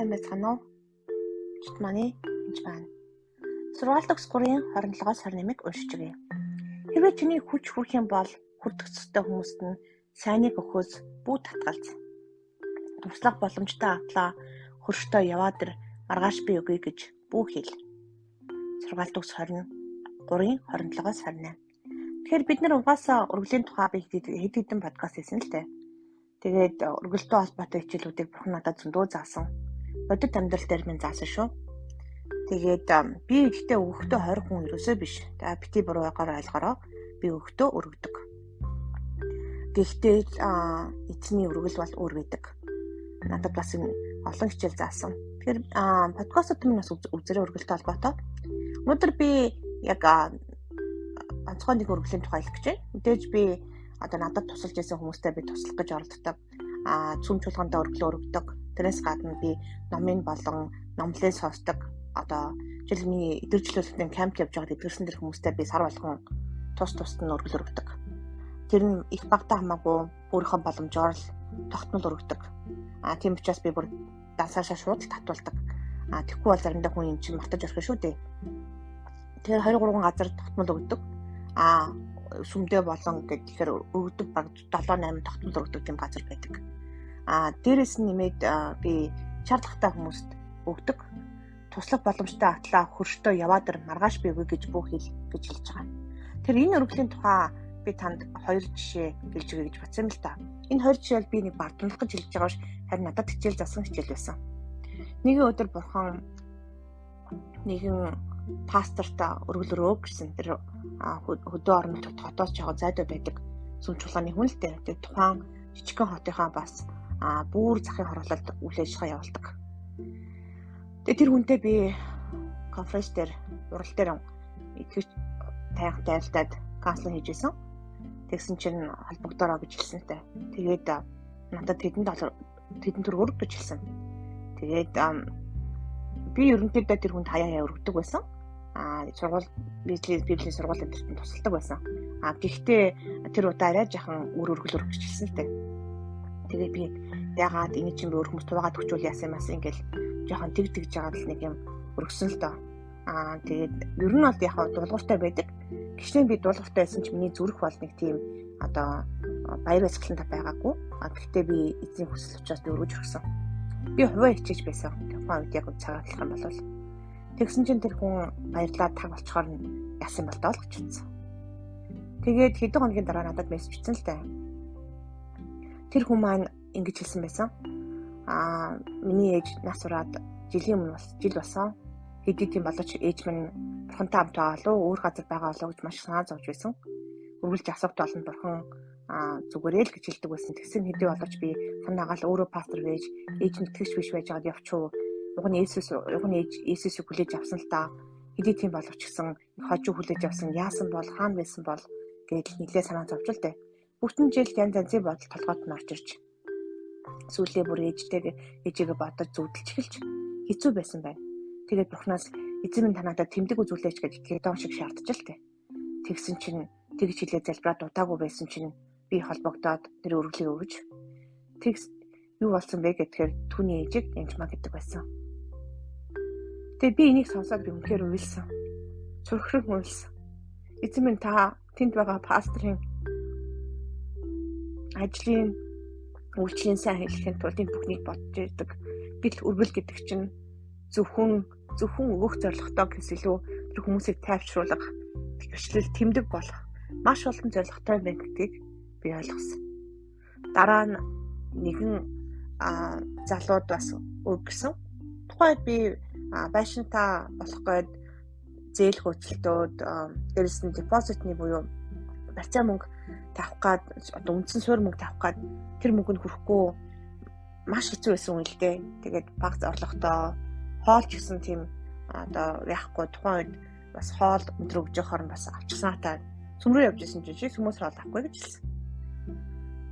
Сайн байцгаана уу? Чит манай энд байна. Сургаал төгс 3-ын 27-оос 28-ыг уншиж өгье. Хэрвээ чиний хүч хүрэх юм бол хүрдэх ёстой хүмүүст нь сайныг өгөхөөс бүү татгалз. Туслах боломжтой атлаа хөрштөө яваад ир, маргааш би өгье гэж бүү хэл. Сургаал төгс 23-ын 27-оос 28. Тэгэхээр бид нар угаасаа өргөлийн тухай би хэд хэдэн подкаст хийсэн л дээ. Тэгээд өргөлтэй холбоотой хичээлүүдийг бурхан надад зөндөө заасан. Бодит амьдрал дээр минь заасан шүү. Тэгээд би ихтэй өгөхдөө 20 хүн ерөөсөө биш. За бити буруугаар ойлгороо, би өгөхдөө өргөдөг. Гэхдээ эзний өргөл бол өөр байдаг. Надад бас энэ олон хичээл заасан. Тэгэхээр подкастууд минь бас үзэрээ өргөлтэй холбоотой. Өнөөдөр би яг онцгой нэг өргөлийн тухай хэлэх гэж байна. Мэдээж би одоо надад тусалж байсан хүмүүстэй би туслах гэж оролддог. Цөм чуулгандаа өргөлөө өргөдөг. Тэрнээс гадна би номын болон номлын сонсдог. Одоо жишээл миний идэвхжүүлэлтийн камп явж байгаад эдгэрсэн тэр хүмүүстэй би сар болгон тус тусад нь өргөл өргөдөг. Тэр нь их багтаа хамаагүй өөрийнхөө боломжоор л тогтмол өргөдөг. Тийм учраас би бүр дансаашаа шууд л татуулдаг. Тэгэхгүй бол заримдаа хүн юм чинь мартаж орхино шүү дээ. Тэгэхээр 23 газар тогтмол өгдөг. Сүмдээ болон гэхээр тэгэхээр өргөдөг баг 7 8 тогтмол өргөдөг тийм газар байдаг. Дээрээс нь нэмээд би шаардлагатай хүмүүст өгдөг. Туслах боломжтой атлаа хөрштөө яваад ир, маргааш би өгье гэж бүү хэл гэж хэлж байгаа. Тэр энэ өргөлийн тухай би танд хоёр жишээ хэлж өгье гэж бодсон юм л та. Энэ хоёр жишээ бол би нэг бардамнах гэж хэлж байгаа ш, харин надад хичээл заасан хичээл байсан. Нэгэн өдөр бурхан нэгэн пастортой өргөл өрөө гэсэн, тэр хөдөө орон нутагт хотоос жоохон зайдаа байдаг сүм чуулганы хүн л дээ. Тэгээд тухайн жижигхэн хотынхаа бас бүр захын хороололд үйл ажиллагаа явуулдаг. Тэгээд тэр хүнтэй би конференц дээр урал дээр итгэж тайхтай айлтаад counseling хийж исэн. Тэгсэн чинь холбогдороо гэж хэлсэнтэй. Тэгээд надад тэдэн доллар тэдэн төгрөг өрг гэж хэлсэн. Тэгээд би ерөнхийдөө тэр хүнд хаяа хаяа өргөдөг байсан. Сургууль библийн сургууль энэ төртөнд тусалдаг байсан. Гэхдээ тэр удаа арай жахан үр өргөл өргөж хэлсэн л дээ. Тэгээд би яагаад энэ чинь би өөр хүмүүс туугаад өгчүүл яасан юм ас ингээл жоохон тэг тэгж жагаад л нэг юм өргөсөн л доо. Тэгээд ер нь бол яг дуулууртай байдаг. Гэвч би дуулууртай байсан ч миний зүрх бол нэг тийм одоо баяр баясгалантай байгаагүй. Гэхдээ би эзний хүсэл учраас би өргөж өргөсөн. Би хувиа хичээж байсан. Тухайн үед яг цагаатлах юм бол тэгсэн чинь тэр хүн баярлаад таг болчоор нь яасан бол доо л гэж утсан. Тэгээд хэдэн хоногийн дараа надад мессеж бичсэн л дээ. Тэр хүн маань ингэж хэлсэн байсан. Миний ээж нас ураад жилийн өмнө бас жил болсон. Хэдий тийм боловч ээж минь бурхантай хамт байгаа болов өөр газар байгаа болов гэж маш санаа зовж байсан. Үргэлж асуухт болно бурхан зүгээрээ л гэж хэлдэг байсан. Тэгсэн хэдий боловч би санаагаал өөрөө пастор байж ээж нь итгэгч биш байж байгаад явчихв. Уг нь Есүс, уг нь ээж Есүсийг хүлээж авсан л та. Хэдий тийм боловч гэсэн хожуу хүлээж авсан, яасан бол хаана байсан бол гэдэл нэлээ санаа зовж л дээ. Бүтэн жил янз янзын бодол толгойд нь орж ирж. Сүүлдээ бүр ээжээгээ бодож зүудэлж эхэлж хэцүү байсан байна. Тэгээд бурхнаас эзэн минь та надад тэмдэг үзүүлээч гэж итгэдэг шиг шаардж л дээ. Тэгсэн чинь тэгж хэлээ залбираад удаагүй байсан чинь би холбогдоод тэр өргөлийг өгөж тэгс юу болсон бэ гэхээр түүний ээжийг янжмаа гэдэг байсан. Тэгээ би энийг сонсоод би үнэхээр уйлсан. Цөрхөрөн уйлсан. Эзэн минь та тэнд байгаа пастрын ажлын үйлчлэлийн сайн хийлгэхийн тулд энэ бүхнийг бодож ирдэг. Гэтэл өргөл гэдэг чинь зөвхөн өгөх зорилготой гэхээс илүү тэр хүмүүсийг тайвшруулах, тэгвчлэл тэмдэг болох маш олон зорилготой байна гэдгийг би ойлгосон. Дараа нь нэгэн залууд бас өгсөн. Тухайд би байшинтаа болох гээд зээл хөөцөлтөөд дээрэс нь депозитны буюу барьцаа мөнгө тавих гад одоо үндсэн суурь мөнгө тавих гад тэр мөнгө нь хүрэхгүй маш хэцүү байсан үйл дээ. Тэгээд баг орлоготой хоол ч гэсэн тийм одоо яахгүй тухайн үед бас хоол өндөр өгж явахаар нь бас авчихсанаатай сүм рүү явж исэн чинь чи сүмөөс хоол авахгүй гэж хэлсэн.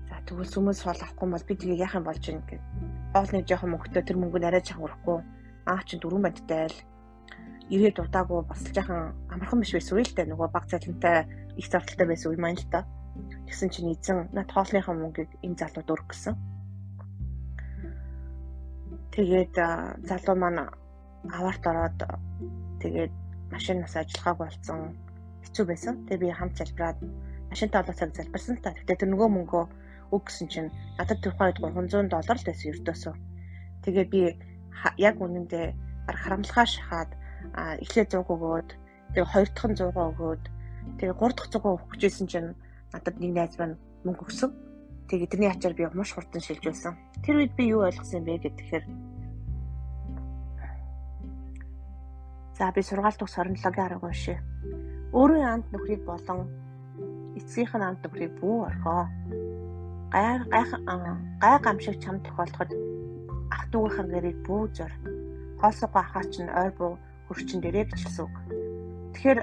За тэгвэл сүмөөс хоол авахгүй бол би тэгээ яах юм болж байна гэв. Хоолны жоохон мөнгөтэй тэр мөнгө нь арай жоохон хүрэхгүй. Чинь дөрвөн бандтай л ирээд удаагүй бас л жоохон амархан биш байсан үйл дээ. Нөгөө баг цалинтай их зардалтай байсан үе маань л та. Тэгсэн чинь эзэн над хоолныхаа мөнгийг энэ залууд өргөх гэсэн. Тэгээд залуу маань аваарт ороод тэгээд машин бас ажиллахаагүй болсон. Хэцүү байсан. Тэгээд би хамт залбираад машинтай олон цаг залбирсан л та. Гэхдээ тэр нөгөө мөнгөө өг гэсэн чинь надад тэр үед $300 л байсан ердөөсөө. Тэгээд би яг үнэндээ харамлахаа шахаад эхлээд 100 өгөөд тэгээд хоёр дахь нь 100 өгөөд тэгээд гурав дахь 100 өгөх гэжсэн чинь надад нэг найз маань мөнгө өгсөн. Тэгээд тэрний ачаар би маш хурдан шилжүүлсэн. Тэр үед би юу ойлгосон юм бэ гэхээр за би сургаал төгс 27-гийн 10 уншия. Өөрийн анд нөхрийг болон эцгийнх нь анд нөхрийг бүү орхио. Гай гамшиг чам тохиолдоход ах дүүгийнхэн гэрийг бүү зор. Хоосоогүй ахаа чинь ойр буу хөрчин дээрээ гэж хэлсэн үг. Тэгэхээр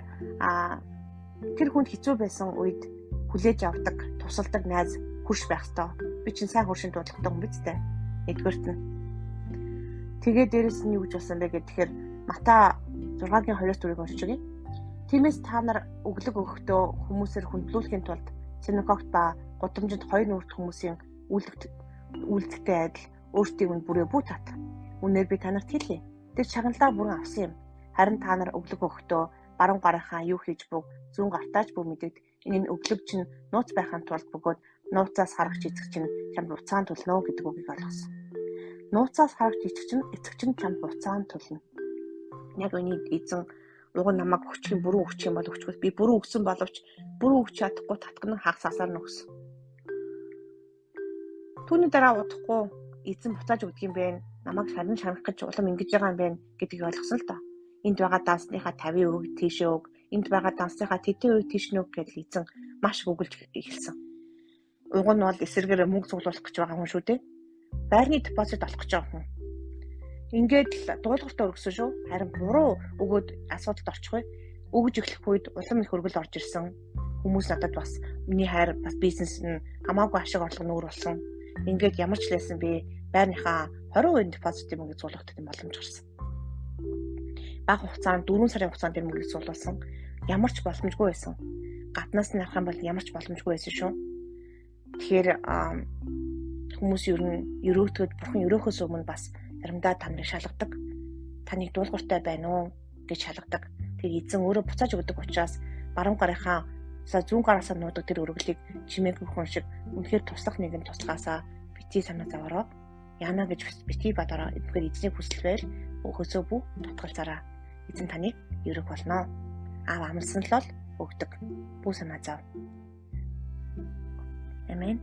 тэр хүнд хэцүү байсан үед хүлээж авдаг, тусалдаг найз хөрш байх ёстой. Би чинь сайн хөршин дуудлагатай хүн биз дээ. Нэгдүгээрт нь. Тэгээд дээрэс нь юу гэж болсон бэ гэхээр Матай 6-гийн 2-4-ыг уншиж өгье. Тиймээс та нар өглөг өгөхдөө хүмүүсээр хүндлүүлэхийн тулд синагогт ба гудамжинд хоёр нүрт хүмүүсийн үйлдэлтэй адил өөрсдийг нь бүрээ бүү тат. Үнээр би та нарт хэлье. Тэр шагналаа бүрэн авсан юм. Харин та нар өглөг өгөхдөө баруун гарынхаа юу хийж буг зүүн гартааж бүү мэдэгд. Энэ нь өглөг чинь нууц байхын тулд бөгөөд нууцаас харагч эцэг чинь чамд буцаан төлнө гэдэг үгийг ойлгосон. Нууцаас харагч эцэг чинь чамд буцаан төлнө. Яг үний эзэн уг нь намайг өгчих юм бүрэн өгчих юм бол өгчгөл би бүрэн өгсөн боловч бүрэн өгч чадахгүй татган хагас асаар нь өгсөн. Түүний дараа удахгүй эзэн буцааж өгдөг юм бэ? Намайг шаран шарах гэж улам ингэж байгаа юм байна гэдгийг ойлгосон л доо. Энд байгаа дансныхаа 50% тийшээ өг, энд байгаа дансныхаа тэдэн хувийг тийш нь өг гэдэл эзэн маш их өгөлж эхэлсэн. Уг нь бол эсэргээр мөнгө цуглуулах гэж байгаа хүн шүү дээ. Байрны депозит олох гэж байгаа хүн. Ингээд л дуулууртаа өргөсөн шүү. Харин буруу өгөөд асуудалд орчихгүй. Өгж эхлэх үед улам их өргөл орж ирсэн. Хүмүүс надад бас миний хайр бас бизнес нь хамаагүй ашиг орлого нүүр болсон. Ингээд ямар ч лээсэн би байрныхаа 20% депозитын мөнгөийг цуглуулах тийм боломж гарсан. Бага хугацаанд 4 сарын хугацаанд тэр мөнгийг цуглуулсан. Ямар ч боломжгүй байсан. Гаднаас нь харах юм бол ямар ч боломжгүй байсан шүү. Тэгэхээр хүмүүс ер нь өрөөгдөхөд бурхан өрөөхөөс өмнө бас заримдаа та нарыг шалгадаг. Таныг дуулууртай байна уу гэж шалгадаг. Тэр эзэн өөрөө буцааж өгдөг учраас баруун гарынхаа зүүн гараасаа нуудаг тэр өргөлийг чимээгүй хүн шиг үнэхээр туслах нэгэн туслахаасаа битгий санаа зовоороо. Яана гэж битгий бодороо. Үнэхээр эзнийг хүсэл байл өгөөсөө бүү татгалзаараа. Эзэн таныг өрөөх болно. Аав амласан л бол өгдөг. Бүү санаа зов. Амен.